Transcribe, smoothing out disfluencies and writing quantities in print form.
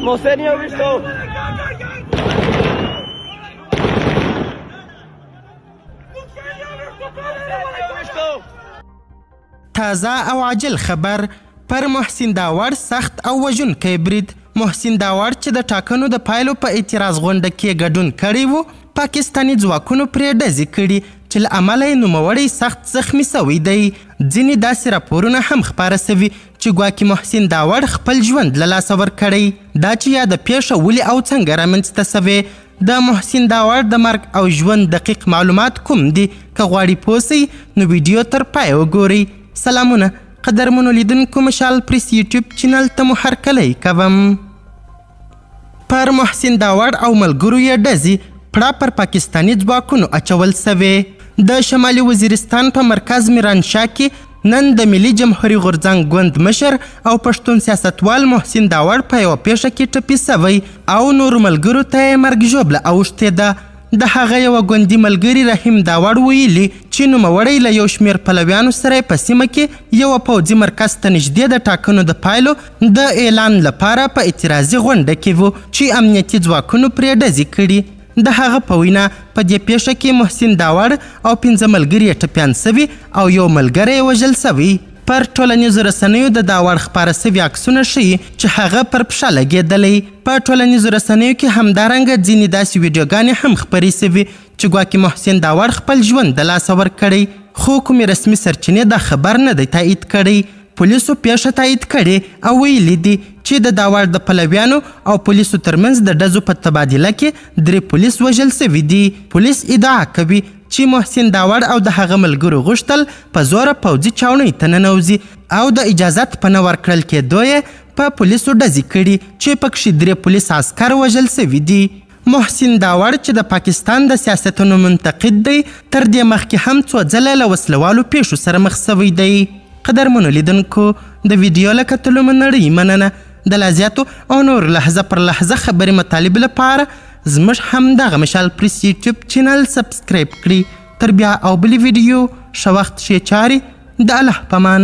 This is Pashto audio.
محسن یې وویشتو. تازه او عاجل خبر، پر محسن داوړ سخت او وژونکی برید. محسن داوړ چې د ټاکنو د پایلو په اعتراض غونډه کې ګډون کړی و، پاکستاني ځواکونو پرې ډزې کړي چې له امله یې نوموړی سخت زخمی سوی دی. ځینې داسې راپورونه هم خپاره سوي چې ګواکې محسن داوړ خپل ژوند له لاسه ورکړی. دا چې یاده پیښه ولې او څنګه رامنځته سوې، د محسن داوړ د مرګ او ژوند دقیق معلومات کوم دي، که غواړي پوه سئ نو ویډیو تر پایه وګورئ. سلامونه قدرمنو لیدونکو، مشال پریس یوټیوب چینل ته مو هرکلی کوم. پر محسن داوړ او ملګرو یې ډزې، پړه پر پاکستاني ځواکونو اچول سوې. د شمالي وزیرستان په مرکز میرانشاه کې نن د ملي جمهوري غورځنګ ګوند مشر او پښتون سیاستوال محسن داوړ په یوه پیښه کې ټپي سوی او نورو ملګرو ته یې مرګ ژوبله اوښتې ده. د هغه یوه ګوندي ملګري رحیم داوړ ویلي چې نوموړی له یو شمېر پلویانو سره په سیمه کې یوه پوځي مرکز ته نږدې د ټاکنو د پایلو د اعلان لپاره په اعتراضي غونډه کې و چې امنیتي ځواکونو پرې ډزې کړي. د هغه په وینا په دې پیښه کې محسن داوړ او 5 ملګري یې ټپیان سوي او یو ملګری یې وژل سوی. پر ټولنیزو رسنیو د داوړ خپاره سوي عکسونه ښیي چې هغه پر پښه لګېدلی. په ټولنیزو رسنیو کې همدارنګه ځینې داسې ویډیوګانې هم خپرې سوي چې ګواکې محسن داوړ خپل ژوند د لاسه ورکړی، خو کومې رسمي سرچینې دا خبر نه دی تایید کړی. پولیسو پیښه تایید کړې او ویلي دي چې د داوړ د پلویانو او پولیسو ترمنځ د ډزو په تبادله کې 3 پولیس وژل سوي دي. پولیس ادعا کوي چې محسن داوړ او د هغه ملګرو غوښتل په زوره پوځي چاوڼۍ ته ننوځي او د اجازت په نه ورکړل کېدو یې په پولیسو ډزې کړي چې پکښې 3 پولیس عسکر وژل سوي دي. محسن داوړ چې د پاکستان د سیاستونو منتقد دی، تر دې مخکې هم څو ځله له وسلوالو پیښو سره مخ سوی دی. قدرمنو لیدونکو، د ویډیو له کتلو مو نړۍ مننه. د لا زیاتو او نور لحظه پر لحظه خبري مطالب لپاره زموږ همدغه مشال پریس یوټیوب چینل سبسکرایب کړئ. تر بیا او بلې ویډیو، ښه وخت، ښې چارې، د الله پامان.